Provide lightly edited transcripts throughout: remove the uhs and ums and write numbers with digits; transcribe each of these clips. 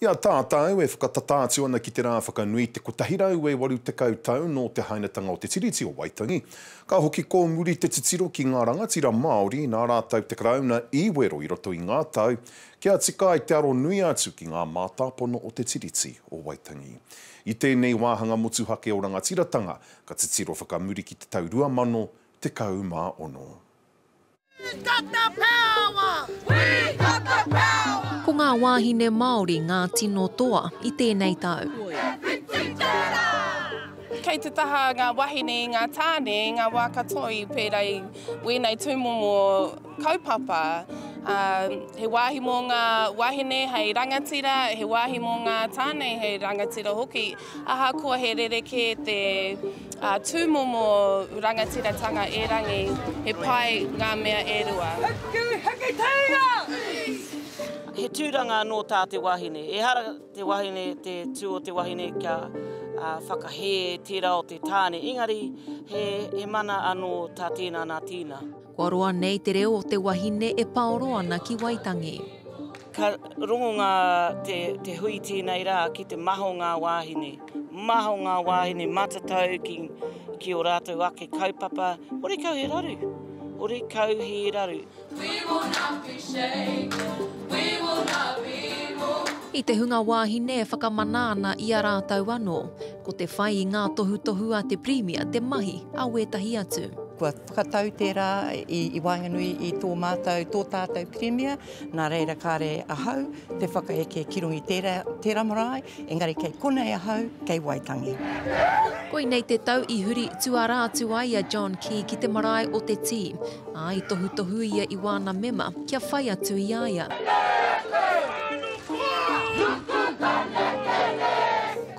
I a tātou e whakatata atu ana ki te rā whakanui te 180 tau nō te hainatanga o Te Tiriti o Waitangi, ka hoki kōmuri te titiro ki ngā rangatira Māori nā rātou te Karauna i wero i roto i ngā tau kia tika ai te aro nui atu ki ngā mātāpono o Te Tiriti o Waitangi. I tēnei wāhanga motuhake o Rangatiratanga, ka titiro whakamuri ki te tau 2016. Ko ngā wāhine Māori ngā tino toa i tēnei tau. Kei te taha ngā wahine i ngā tāne i ngā wā katoa i pērā i wēnei tūmomo kaupapa. He wāhi mō ngā wahine hei rangatira, he wāhi mō ngā tāne hei rangatira hoki. Ahakoa he rerekē te tūmomo rangatiratanga erangi, he pai ngā mea e rua. Hiki, hiki teira! He tūranga anō tā te wahine. Ehara te wahine, te tū o te wahine kia whakahē tērā o te tāne, engari he mana anō tā tēnā nā tēnā. Kua roa nei te reo o te wahine e paoro ana ki Waitangi. Ka rongo ngā te, te hui tēnei rā ki te maha o ngā wāhine. Maha o ngā wāhine matatau ki, ki ō rātou ake kaupapa. Horekau he raru. Horekau he raru. We will not be shaken, we will not be moved. I te hunga wāhine e whakamana ana i a rātou anō, ko te whai i ngā tohutohu a te Pirimia te mahi a wētahi atu. Kua whakatau tērā i waenganui i tō mātou, tō tātou Pirimia, nā reira kāre ahau te whakaeke ki runga i tērā, tērā marae, engari kei konei ahau, kei Waitangi. Koinei te tau i huri tuarā atu ai a John Key ki te marae o Te Tī, ā, i tohutohu ia i wāna mema kia whai atu i a ia.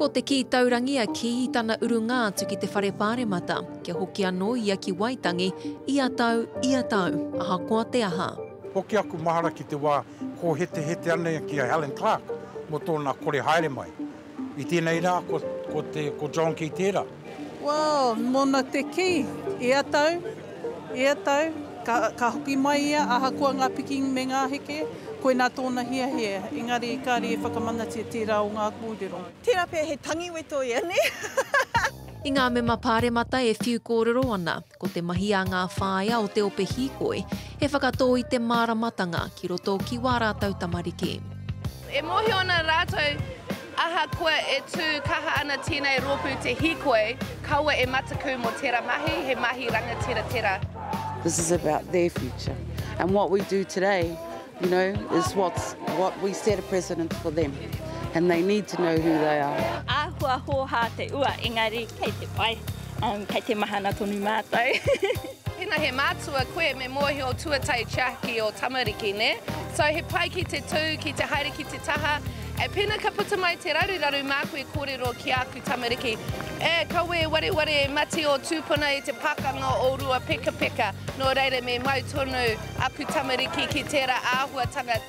Ko te kī taurangi a Key i tana urunga atu ki te Whare Pāremata, kia hoki anō ia ki Waitangi ia tau, ia tau, ahakoa te aha. Hoki aku mahara ki te wā kōhetehete ana ia ki a Helen Clark mō tōna kore haere mai. I tēnei rā ko, ko te, ko John Key tērā. Well, mōna te kī, ia tau, ia tau, ka, ka hoki mai ia ahakoa ngā piki me ngā heke, koinā tōna hiahia, engari kāre e whakamanatia tērā o ngā kōrero. Tērā pea he tangiweto ia, nē? I ngā mema pāremata e whiu kōrero ana, ko te mahi a ngā whāea o te ope hīkoi, he whakatō i te māramatanga ki roto ki wā rātou tamariki. E mōhio ana rātou ahakoa e tū kaha ana tēnei rōpū te hīkoi, kaua e mataku mō tērā mahi, he mahi rangatira tērā. This is about their future and what we do today you know, is what's, what we set a precedent for them and they need to know who they are. Āhua hōhā te ua engari kei te pai, um, kei te mahana tonu mātou. Pena he mātua koe me mōhio tuatahi tiaki o tamariki, nē? So he pai ki te tū, ki te haere ki te taha, e pena ka puta mai te raruraru māku e kōrero ki āku tamariki, e, kaua e wareware e mate ō tūpuna i te pakanga o Ruapekapeka, nō reira me mau tonu aku tamariki ki tērā āhuatanga.